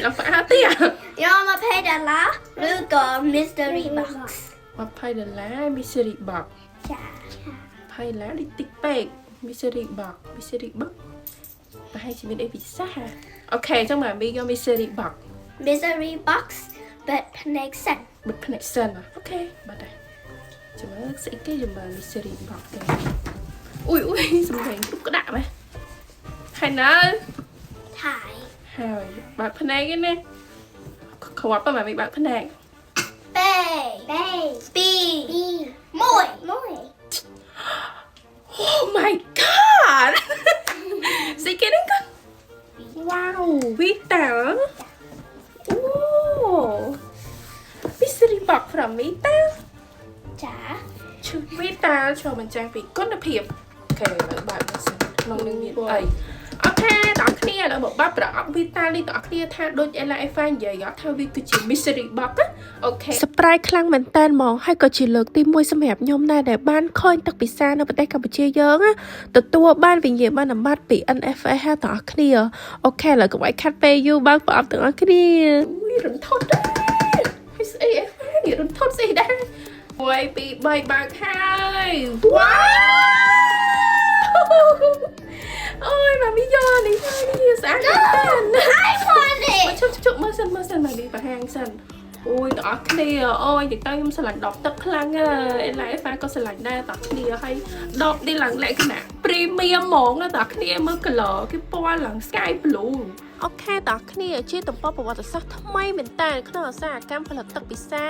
ឡើងផ្អើលទៀត យក20ដុល្លារឬក៏ mystery box 20ដុល្លារ mystery box ចា 20ដុល្លារនេះតិចពេក mystery box mystery box ប្រហែលជាមានអីពិសេស okay អញ្ចឹង mommy យក mystery box mystery box បិទភ្នែកសិន បិទភ្នែកសិន okay បាត់ហើយចាំមើលស្អីគេចាំមើល mystery box គេអ៊ុយអ៊ុយសំឡេងគ្រប់ក្ដាក់ម៉េះហើយនៅ ถ่าย ហើយបើកភ្នែកឯណាគ្រាប់ហ្នឹង mommy បើកភ្នែក បីបីពីរមួយមួយ Oh my God ស្អីគេហ្នឹងកូន Wow Vital អូ Mystery box from Vital ចា ឈុត Vital ឆ្លុះបញ្ចាំងពីគុណភាព okay ឥឡូវបើកមើលសិនក្នុងនឹងមានអី okay ដល់គ្នាឥឡូវមកបើកប្រអប់ Vital នេះដល់គ្នាថាដូច Ella Eva និយាយអត់ថាវាគឺជា mystery box ណា okay surprise ខ្លាំងមែនតើហ្មងហើយក៏ជាលើកទី1សម្រាប់ខ្ញុំដែរដែលបានឃើញទឹកពិសានៅប្រទេសកម្ពុជាយើងណាទទួលបានវិញ្ញាបនបត្រពី NFS ហាទាំងអស់គ្នា okay ឥឡូវកុំឲ្យខាត់ពេលយូរបើកប្រអប់ទាំងអស់គ្នា អូយរន្ធត់ដែរហើយស្អី Eva នេះរន្ធត់ស្អីដែរ1 2 3បើកហើយវ៉ាវអូយ mommy យកនេះហើយនេះស្អាតមែនតើ I want it មកជប់ជប់មើលសិនមើលសិន mommy បង្ហាញសិនអូយទាំងអស់គ្នាអូយនិយាយទៅខ្ញុំស្រឡាញ់ដបទឹកខ្លាំងអេឡៃហ្វាក៏ស្រឡាញ់ដែរទាំងអស់គ្នាហើយដបនេះឡើងលក្ខណៈ premium ហ្មងណាទាំងអស់គ្នាមើល color គេពណ៌ឡើង sky blue okay តោះគ្នាជាទំព័រប្រវត្តិសាស្ត្រថ្មីមែនតើក្នុងឧស្សាហកម្មផលិតទឹកពិសា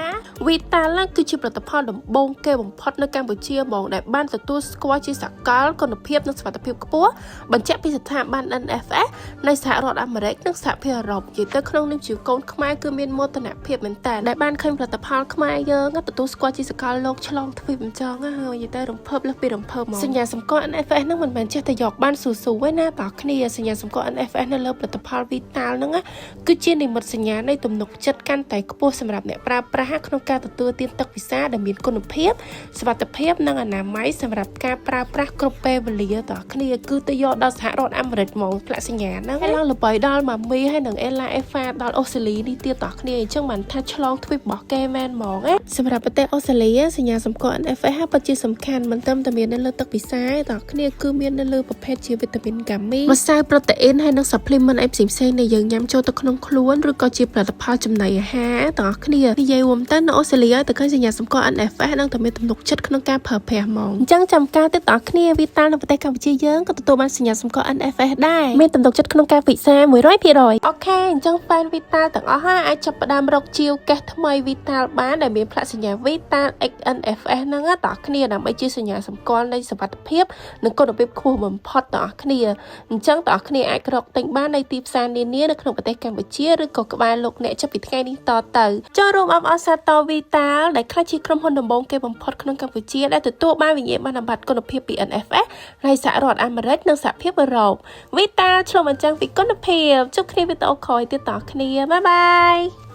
Vital គឺជាផលិតផលដំបូងគេបំផុតនៅកម្ពុជាហ្មងដែលបានទទួលស្គាល់ជាសកលគុណភាពនិងសុវត្ថិភាពខ្ពស់បញ្ជាក់ពីស្ថាប័ន NFS នៃសហរដ្ឋអាមេរិកនិងសហភាពអឺរ៉ុបនិយាយទៅក្នុងនាមជាកូនខ្មែរគឺមានមោទនភាពមែនតើដែលបានឃើញផលិតផលខ្មែរយើងទទួលស្គាល់ជាសកលលោកឆ្លងទ្វីបអញ្ចឹងហើយនិយាយទៅរំភើបលើសពីរំភើបហ្មងសញ្ញាសម្គាល់ NFS ហ្នឹងមិនមែនចេះតែយកបានស៊ូស៊ូឯណាតើគ្នាសញ្ញាសម្គាល់ NFS នៅលើផលិតផល Vital ហ្នឹងណាគឺជានិមិត្តសញ្ញានៃទំនុកចិត្តកាន់តែខ្ពស់សម្រាប់អ្នកប្រើប្រាស់ក្នុងការទទួលទានទឹកពិសាដែលមានគុណភាពសុវត្ថិភាពនិងអនាម័យសម្រាប់ការប្រើប្រាស់គ្រប់ពេលវេលាតើគ្នាគឺទៅយកដល់សហរដ្ឋអាមេរិកហ្មងផ្លាកសញ្ញាហ្នឹងហើយឡើងល្បីដល់ mommy ហើយនិងអេឡាអេហ្វាដល់អូស្ត្រាលីនេះទៀតតើគ្នាអញ្ចឹងបានថាឆ្លងទ្វីបរបស់គេមែនហ្មងណាសម្រាប់ប្រទេសអូស្ត្រាលីសញ្ញាសម្គាល់ NFS ពិតជាសំខាន់មិនត្រឹមតែមាននៅលើទឹកពិសាទេតើគ្នាគឺមាននៅលើប្រភេទជាវីតាមីន gummy ម្សៅប្រូតេអ៊ីនហើយនិង supplement អីផ្សេងៗដែលយើងញ៉ាំចូលទៅក្នុងខ្លួនឬក៏ជាផលិតផលចំណីអាហារទាំងអស់គ្នានិយាយរួមទៅនៅអូស្ត្រាលីឲ្យតែឃើញសញ្ញាសម្គាល់ NFS នឹងតែមានទំនុកចិត្តក្នុងការប្រើប្រាស់ហ្មងអញ្ចឹងចាំការទៀតទាំងអស់គ្នាVital នៅប្រទេសកម្ពុជាយើងក៏ទទួលបានសញ្ញាសម្គាល់ NFS ដែរមានទំនុកចិត្តក្នុងការពិសា100% okay អញ្ចឹង fan Vital ទាំងអស់ហើយអាចចាប់ផ្ដើមរកជាវកេះថ្មី Vital បានដែលមានផ្លាកសញ្ញា Vital XNFS ហ្នឹងណាទាំងអស់គ្នាដើម្បីជាសញ្ញាសម្គាល់នៃសុវត្ថិភាពនិងគុណភាពខ្ពស់បំផុតទាំងអស់គ្នាអញ្ចឹងទាំងអស់គ្នាអាចរកទិញបាននៅទីផ្សារនានានៅក្នុងប្រទេសកម្ពុជាឬក៏ក្បែរលោកអ្នកចាប់ពីថ្ងៃនេះតទៅចូលរួមអបអរសាទរ Vital ដែលក្លាយជាក្រុមហ៊ុនដំបូងគេបំផុតក្នុងកម្ពុជាដែលទទួលបានវិញ្ញាបនបត្រគុណភាពពី NFS នៃសហរដ្ឋអាមេរិកនិងសហភាពអឺរ៉ុប Vital ឆ្លុះបញ្ចាំងពីគុណភាពជួបគ្នាវីដេអូក្រោយទៀតតគ្នា bye bye.